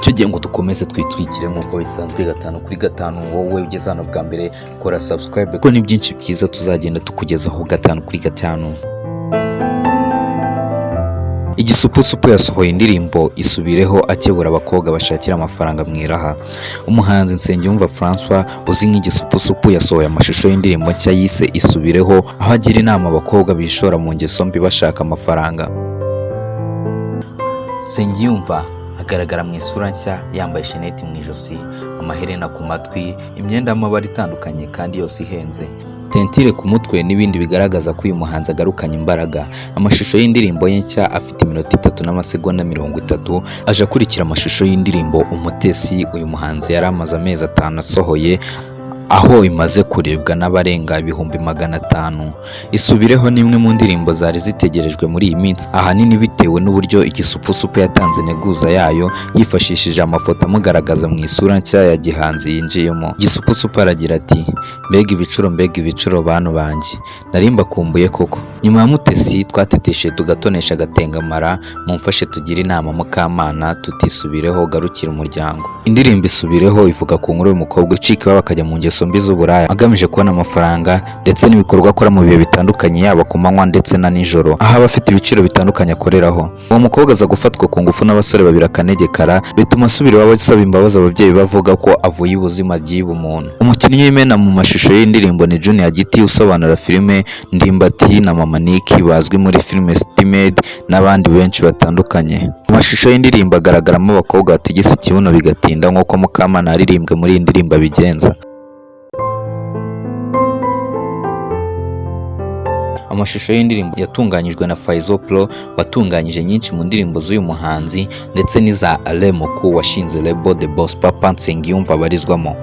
Nicyo gihe ngo dukomeze twitwikire nk'uko bisanzwe gatanu kuri gatanu. Wowe ugeze hano bwa mbere, kora subscribe kuko ni byinshi byiza tuzagenda tukugezaho gatanu kuri gatanu. Igisupusupu yasohoye indirimbo "Isubireho", akebura abakobwa bashakira amafaranga mu iraha. Umuhanzi Nsengiyumva Francois uzi nk'Igisupusupu yasohoye amashusho y'indirimbo nshya yise "Isubireho", aho agira inama abakobwa bishora mu ngeso mbi bashaka amafaranga. Nsengiyumva agaragara mu isura nshya, yambaye sheneti mu ijosi, amaherena ku matwi, imyenda y'amabara itandukanye kandi yose ihenze, teinture ku mutwe n'ibindi bigaragaza ko uyu muhanzi agarukanye imbaraga. Amashusho y'indirimbo ye nshya afite iminota 3 n'amasegonda 30, aje akurikira amashusho y'indirimbo "Umutesi" uyu muhanzi yari amaze amezi 5 asohoye, aho imaze kurebwa n'abarenga 500,000. "Isubireho" ni imwe mu ndirimbo zari zitegerejwe muri iyi minsi, ahanini bitewe n'uburyo Igisupusupu yatanze integuza yayo yifashishije amafoto amugaragaza mu isura nshya ya gihanzi yinjiyemo. Igisupusupu aragira ati: "Mbega ibicuro, mbega ibicuro, bantu banjye, nari mbakumbuye koko. Nyuma ya Mutesi twatetesheje tugatonesha agatengamara, mumfashe tugire inama Mukamana tutisubireho, garukira umuryango." Indirimbo "Isubireho" ivuga ku nkuru y'umukobwa ucika iwabo akajya mu ngeso mbi z'uburaya agamije kubona amafaranga, ndetse n'ibikorwa akora mu bihe bitandukanye, yaba ku manywa ndetse na nijoro, aho aba afite ibiciro bitandukanye akoreraho. Uwo mukobwa aza gufatwa ku ngufu n'abasore babiri akanegekara, bituma asubira iwabo asaba imbabazi ababyeyi, bavuga ko avuye ubuzima agiye ubumuntu. Umukinnyi w'imena mu mashusho y'indirimbo ni Junior Giti usobanura filime, Ndimbati na Mama Nick bazwi muri filime City Maid n'abandi benshi batandukanye. Amashusho y'indirimbo agaragaramo abakobwa batigisa ikibuno bigatinda, nk'uko Mukamana yaririmbwe muri iyi ndirimbo abigenza. Amashusho y'indirimbo yatunganyijwe na Faizo Pro watunganyije nyinshi mu ndirimbo z'uyu muhanzi, ndetse n'iza Alain Muku washinze label The Boss Papa Nsengiyumva abarizwamo.